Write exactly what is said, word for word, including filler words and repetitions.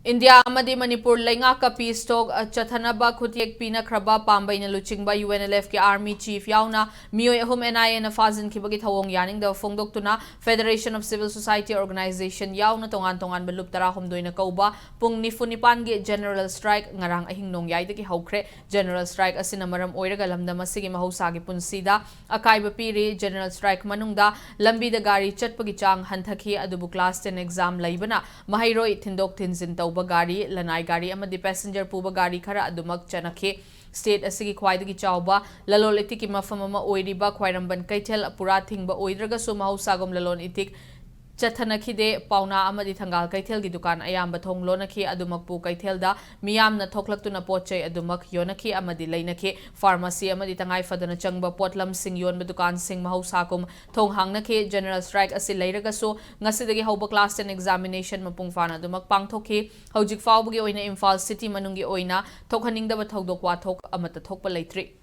India ꯑꯃꯗꯤ Manipur ꯂꯩꯉꯥꯛꯀ peace talk ꯆꯠꯊꯅꯕ ꯈꯨꯠꯌꯦꯛ ꯄꯤꯅꯈ꯭ꯔꯕ ꯄꯥꯝꯕꯩꯅ ꯂꯨꯆꯤꯡꯕ UNLFꯀꯤ army chief ꯌꯥꯎꯅ ꯃꯤꯑꯣꯏ ꯑꯍꯨꯝ NIAꯅ ꯐꯥꯖꯤꯟꯈꯤꯕꯒꯤ ꯊꯧꯑꯣꯡ ꯌꯥꯅꯤꯡꯗꯕ ꯐꯣꯡꯗꯣꯛꯇꯨꯅ Federation of Civil Society Organization ꯌꯥꯎꯅ ꯇꯣꯉꯥꯟ ꯇꯣꯉꯥꯟꯕ ꯂꯨꯞ ꯇꯔꯥꯍꯨꯝꯗꯣꯏꯅ ꯀꯧꯕ ꯄꯨꯡ ꯅꯤꯐꯨ ꯅꯤꯄꯥꯟꯒꯤ general strike ꯉꯔꯥꯡ ꯑꯍꯤꯡ ꯅꯣꯡꯌꯥꯏꯗꯒꯤ ꯍꯧꯈ꯭ꯔꯦ꯫ General strike ꯑꯁꯤꯅ ꯃꯔꯝ ꯑꯣꯏꯔꯒ ꯂꯝꯗꯝ ꯑꯁꯤꯒꯤ ꯃꯍꯧꯁꯥꯒꯤ ꯄꯨꯟꯁꯤꯗ ꯑꯀꯥꯏꯕ ꯄꯤꯔꯤ꯫ General strike ꯃꯅꯨꯡꯗ ꯂꯝꯕꯤꯗ ꯒꯥꯔꯤ ꯆꯠꯄꯒꯤ ꯆꯥꯡ ꯍꯟꯊꯈꯤ, ꯑꯗꯨꯕꯨ class ten exam ꯂꯩꯕꯅ ꯃꯍꯩꯔꯣꯏ ꯊꯤꯟꯗꯣꯛ ꯊꯤꯟꯖꯤꯟ ꯇꯧꯕ ꯒꯥꯔꯤ, ꯂꯅꯥꯏ ꯒꯥꯔꯤ ꯑꯃꯗꯤ passenger ꯄꯨꯕ ꯒꯥꯔꯤ ꯈꯔ ꯑꯗꯨꯃꯛ ꯆꯠꯅꯈꯤ꯫ State ꯑꯁꯤꯒꯤ ꯈ꯭ꯋꯥꯏꯗꯒꯤ ꯆꯥꯎꯕ ꯂꯂꯣꯟ ꯏꯇꯤꯛꯀꯤ ꯃꯐꯝ ꯑꯃ ꯑꯣꯏꯔꯤꯕ ꯈ꯭ꯋꯥꯏꯔꯝꯕꯟ ꯀꯩꯊꯦꯜ ꯄꯨꯔꯥ ꯊꯤꯡꯕ ꯑꯣꯏꯗ꯭ꯔꯒꯁꯨ ꯃꯍꯧꯁꯥꯒꯨꯝ ꯂꯂꯣꯟ ꯏꯇꯤꯛ ꯆꯠꯊꯅꯈꯤꯗꯦ꯫ ꯄꯥꯎꯅꯥ ꯑꯃꯗꯤ ꯊꯪꯒꯥꯜ ꯀꯩꯊꯦꯜꯒꯤ ꯗꯨꯀꯥꯟ ꯑꯌꯥꯝꯕ ꯊꯣꯡ ꯂꯣꯟꯅꯈꯤ꯫ ꯑꯗꯨꯃꯛꯄꯨ ꯀꯩꯊꯦꯜꯗ ꯃꯤꯌꯥꯝꯅ ꯊꯣꯛꯂꯛꯇꯨꯅ ꯄꯣꯠ ꯆꯩ ꯑꯗꯨꯃꯛ ꯌꯣꯟꯅꯈꯤ ꯑꯃꯗꯤ ꯂꯩꯅꯈꯤ꯫ Pharmacy ꯑꯃꯗꯤ ꯇꯉꯥꯏ ꯐꯗꯅ ꯆꯪꯕ ꯄꯣꯠꯂꯝꯁꯤꯡ ꯌꯣꯟꯕ ꯗꯨꯀꯥꯟꯁꯤꯡ ꯃꯍꯧꯁꯥꯒꯨꯝ ꯊꯣꯡ ꯍꯥꯡꯅꯈꯤ꯫ General strike ꯑꯁꯤ ꯂꯩꯔꯒꯁꯨ ꯉꯁꯤꯗꯒꯤ ꯍꯧꯕ class ten examination ꯃꯄꯨꯡ ꯐꯥꯅ ꯑꯗꯨꯃꯛ ꯄꯥꯡꯊꯣꯛꯈꯤ꯫ ꯍꯧꯖꯤꯛ ꯐꯥꯎꯕꯒꯤ ꯑꯣꯏꯅ ꯏꯝꯐꯥꯜ city ꯃꯅꯨꯡꯒꯤ ꯑꯣꯏꯅ ꯊꯣꯛꯍꯟꯅꯤꯡꯗꯕ ꯊꯧꯗꯣꯛ ꯋꯥꯊꯣꯛ ꯑꯃꯠꯇ ꯊꯣꯛꯄ ꯂꯩꯇ꯭ꯔꯤ꯫